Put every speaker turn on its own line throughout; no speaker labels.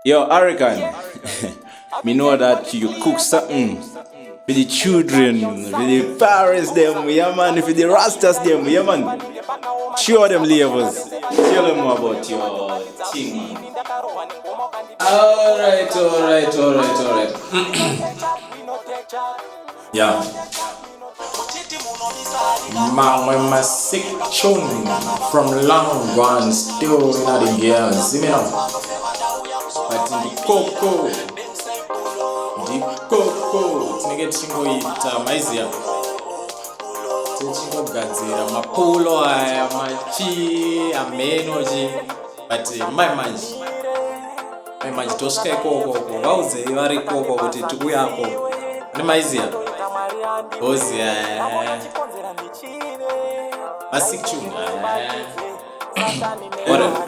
Yo, Hurricane, me know that you cook something for the children, for the parents them, yeah man, for the rastas them, yeah man. Show them levels. Tell them about your thing, man.
All right. Yeah. Mamwe masick tune from long gone still in the gears. See me now. But ndikoko ndikoko tinenge tichingoita, maiziya, tichingogadzira mapulo aya machi ameno chi, but mai manje, mai manje tosvika ikoko. Vaudzei vari ikoko kuti tikuyako nemaiziya bozi masick tune.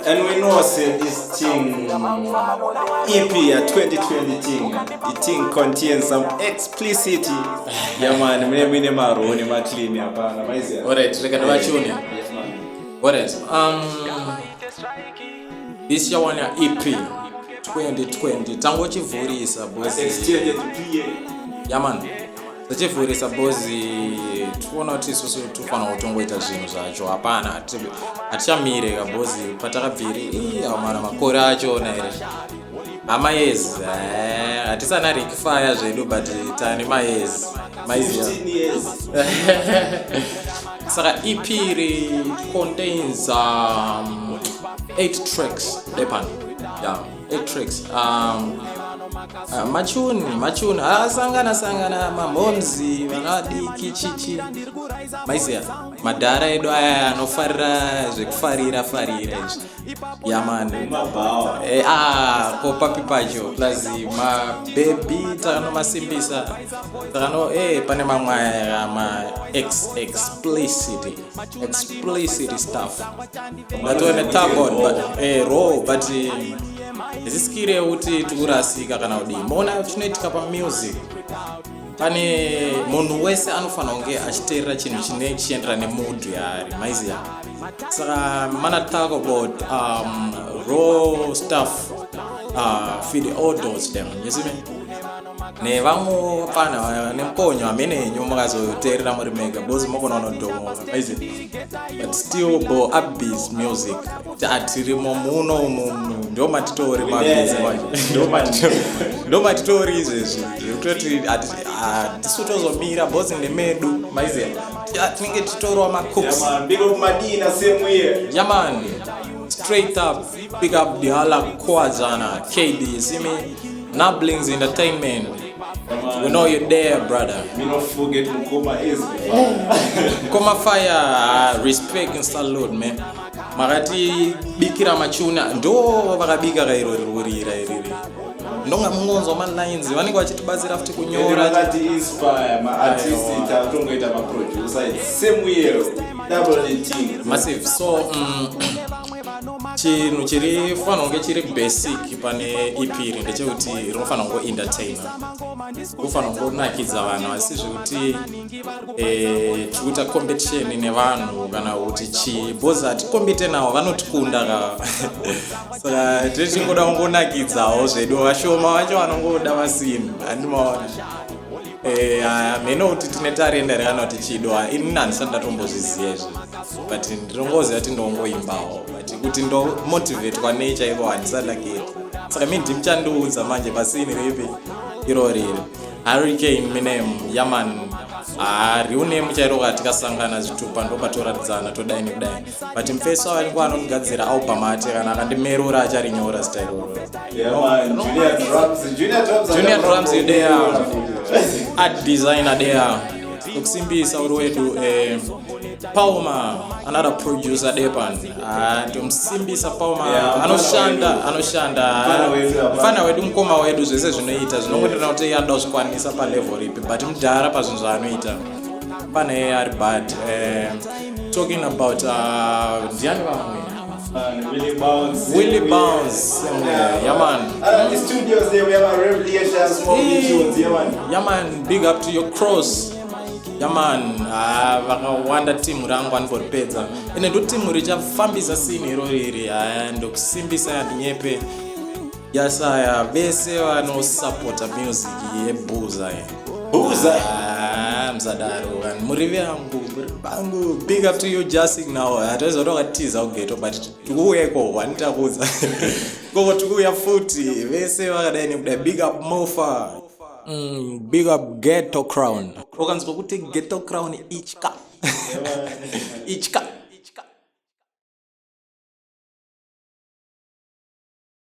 And we know say this thing EP ya 2020 thing, the thing contains some explicit. Yeah man, mine maro ne ma clean hapana, maiziya.
Alright, reka ndivachune.
Yes man.
Alright, this year one ya EP 2020 tangochivhurisa bozi.
Extended PA.
Yeah man, tachivhurisa bozi tiona kuti isusu tofanira kutongoita zvinhu zvacho. Hapana, hatichamire kabozi patakabviri. Ii, amana, makore achona here amayezi? Hatisana Rick Fire zvedu, but tane mayezi, maiziya.
15 years.
Saka EP iri contains eight tracks depan, yeah, eight tracks. Machuni asangana sangana, mamhomzi, vana vadiki, chichi, maiziya, madhara edu aya anofarira zvekufarira farira izvi. Yeah man.
Mabhawa.
Ah, ko papi pacho, plus mabhebhi takanomasimbisa, takano pane mamwe aya ma ex explicit explicit stuff ndatone tabon, but raw, but zvisikire kuti tikurasika kana kudii. Moona chinoitika pamusic, pane munhu wese anofanira kunge achiteerera chinhu chine chichienderana nemood yaari, maiziya. Saka mana talk about raw stuff for the adults them, you see me, nevamwe pana nemukonyo amenenyu mukazoteerera muri mega bozi mogona unodhomoka, maiziya. But still bo upbeat music hatirimo muno umu, ndo matitori mabhizi manje, ndo matitori izvezvi zvekutoti hatisi kutozomira bozi nemedu, maiziya, tinenge titorwa macooks.
Yeah man, big up Madina same way.
Yeah man, straight up, big up the Hala Kwazana, KD, you see me? Nablings Entertainment. We know you're there, brother.
Me not forget Mukoma is.
Koma Fire, respect and salute, man. Makati bikira machuna, ndo vakabika kairo rirurira iriri. Ndonga mungonzwa malines, vanenge vachitibatsira futi kunyora.
Vakati inspire ma artist tatongoita ma producer same way. Double the thing.
Massive. So chinhu chiri fanira kunge chiri basic pane EP iri ndechekuti rinofanira kungoentertaina, kufanira kungonakidza vanhu, asi zvekuti tiri kuita competition nevanhu kana kuti chii, because haticompete navo, vanotikunda ka. Saka tichingoda kungonakidzawo zvedu, vashoma vacho vanongoda masini, handimaona. Mheno kuti tine tarenda here kana kuti chido, inini handisati ndatombozviziva izvi, but ndinongoziva kuti ndongoimbawo, but kuti ndomotivatwa nei chaiko handisati ndaketa. Saka mi ndimuchandiudza manje pasini ripi iro riri Hurricane minem. Yeah man, real name chairo ka tikasangana zvitupa ndopatoratidzana todai nekudai, but mufeso avanenge anondigadzira album ati kana akandimerura acharinyora zita iroro.
Yeah man, Junior Drums, Junior Drums.
Junior Drums there, art designer there, kusimbisa uri wedu. Palma, another producer depan. Ah, ndomusimbisa Palma.
Yeah,
anoshanda anoshanda.
Mfana wedu apa.
Mfana wedu, mukoma wedu, zvese zvinoita zvinongoenderana kuti iye anoda kuzvikwanisa palevel ripi, but mudhara pazvinhu zvaanoita pane ari bad. Talking about ndiani vamwe?
Man, Willie Bounce.
Willie Bounce, same way. Yeah, man.
The studios there, we have a revelation, small tunes, yeah man.
Yeah man, big up to your cross. Yeah man, ah, vakawanda timu rangu andimboripedza, ende ndo timu richafambisa scene iro riri. Aya ndokusimbisa, yandinyepe. Yasaya vese vanosapota music yebuza.
Buza.
Ah, musadaro vanhu, muri vangu, muri vangu. Big up to you, Justin. Now hataizoda wakatiza kugeto, but tikuuya ikoko, handitakudza koko, tikuuya futi. Vese vakadai nekudai, big up Mofa. Big up Ghetto Crown. Ukanzwa kuti Ghetto Crown, itya, itya.